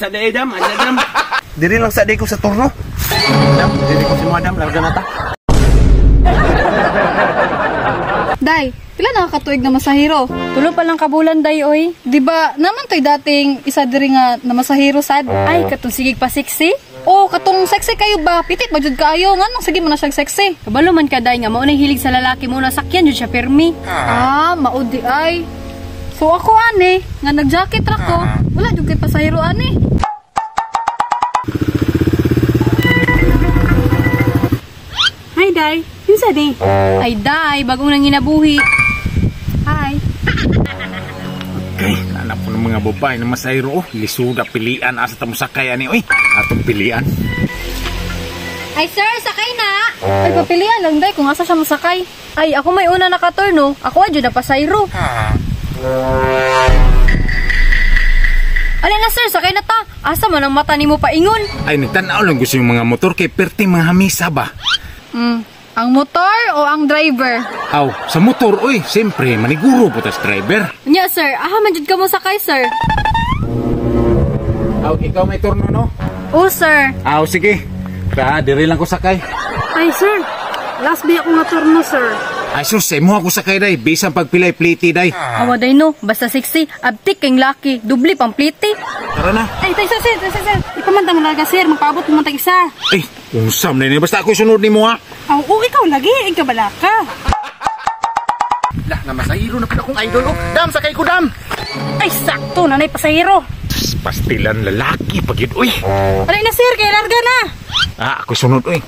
Ay sa day dam, ay sa dam. Diri lang sa day ko sa turno. Dam, diri ko si Madam, larga na ta. Day, pila na katuig na masahiro? Tulo pa lang kabulan, day, oy. Di ba, naman to'y dating isa diri nga na masahiro sad? Ay, katong sigig pa sexy? Oh, katong sexy kayo ba? Pitit ba jud kaayo? Nganong sige mo na siyang sexy? Kabalo man ka, day, nga mao nay hilig sa lalaki mo na sakyan jud siya pirmi. Ah, mao di ay. So ako ani, nga nag-jacket ra ko, wala jud kay pasahero ani. Hi, day. Kinsa di? Ay, day, bagong nanginabuhi. Hi. Okay, anak po ng mga babae na masahiro, oh. Lisuda, pilian, asa ta mo sakay ani, oy. Atong pilian. Ay, sir, sakay na. Ay, papilian lang, day, kung asa siya masakay. Ay, ako may una nakaturno. Ako adyo na pasayro. Alin na, sir, sakay na ta. Asa man ang mata nimo paingon? Ay, nagtanaw lang gusto yung mga motor kay perti mga hamisa ba? Ang motor o ang driver? Aw, sa motor, oy, siyempre, maniguro po tas driver. Nya, sir, aha man jud ka mo sakay, sir. Aw, ikaw may turno, no? Oh, sir. Aw, sige. Ta, diri lang ko sakay. Ay, sir, last day ako nga turno, sir. Ay, sus, mo ako sakay, day. Bisan pagpilay, pliti, day. Awa, day, no. Basta sexy, abtik kang laki, dubli pang pliti. Tara na. Ay, tay, sir, sir, sir, sir. Ipamantang mo larga, sir. Magpaabot mo man isa. Ay, unsam na ini. Basta ako sunod ni mo, ha? Aw, oh, ikaw lagi. Ikaw balaka. Lah, na masahiro na pala akong idol, oh. Dam, sakay ko, dam. Ay, sakto. Nanay, pasahero. Pastilan lalaki pag yun, uy. Alay na, sir. Kaya larga na. Ah, ako sunod, uy.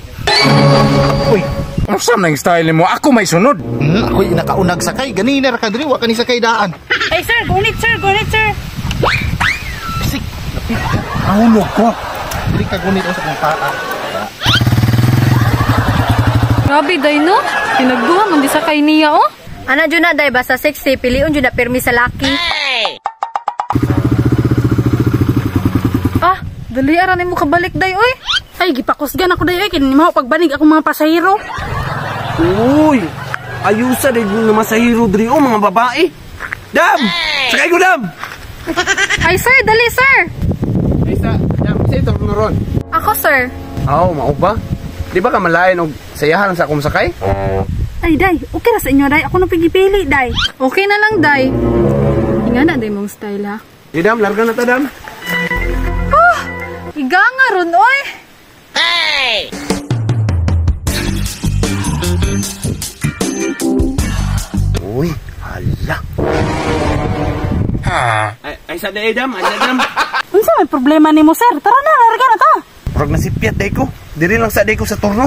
Uy, unsam na yung style mo? Ako may sunod. Ako'y nakaunag sakay. Ganina ra ka diri, wa ka ni sakay daan. Ay, sir. Gunit, sir. Gunit, sir. Sik, lapit. Nahulog ko. Diri ka gunit sa akong paa. Grabe, day, no? Pinagduha man di sakay niya, oh. Ana jud na, day, basta sexy, piliun jud na pirmi sa laki. Hey! Ah, dali ara nimo kabalik, day, oy. Ay, gipakusgan ako, day, oy. Kay nimo pagbanig akong mga pasahero. Uy, ayusa day nga masahiro diri, oh, mga babae. Dam! Sakay ko, dam! Ay, sir, dali, sir. Ay, sa, dam, sa ito ron. Ako, sir. Aw, mao ba? Di ba ka malain og sayahan sa akong sakay? Ay, day, okay ra sa inyo, day. Ako na pigipili, day. Okay na lang, day. Inga na, day, mong style, ha? Di, dam, larga na ta, dam. Oh, iga nga ron, oy. Hey! Uy, hala. Ay, ay sa day, dam, ay sa dam. Unsa may problema nimo, sir? Tara na, larga na ta. Murag nasipyat, day ko. Diri lang sa day ko sa turno.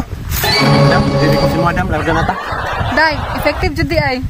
Dam, diri ko si Madam, larga na ta. Day, effective jud di ay.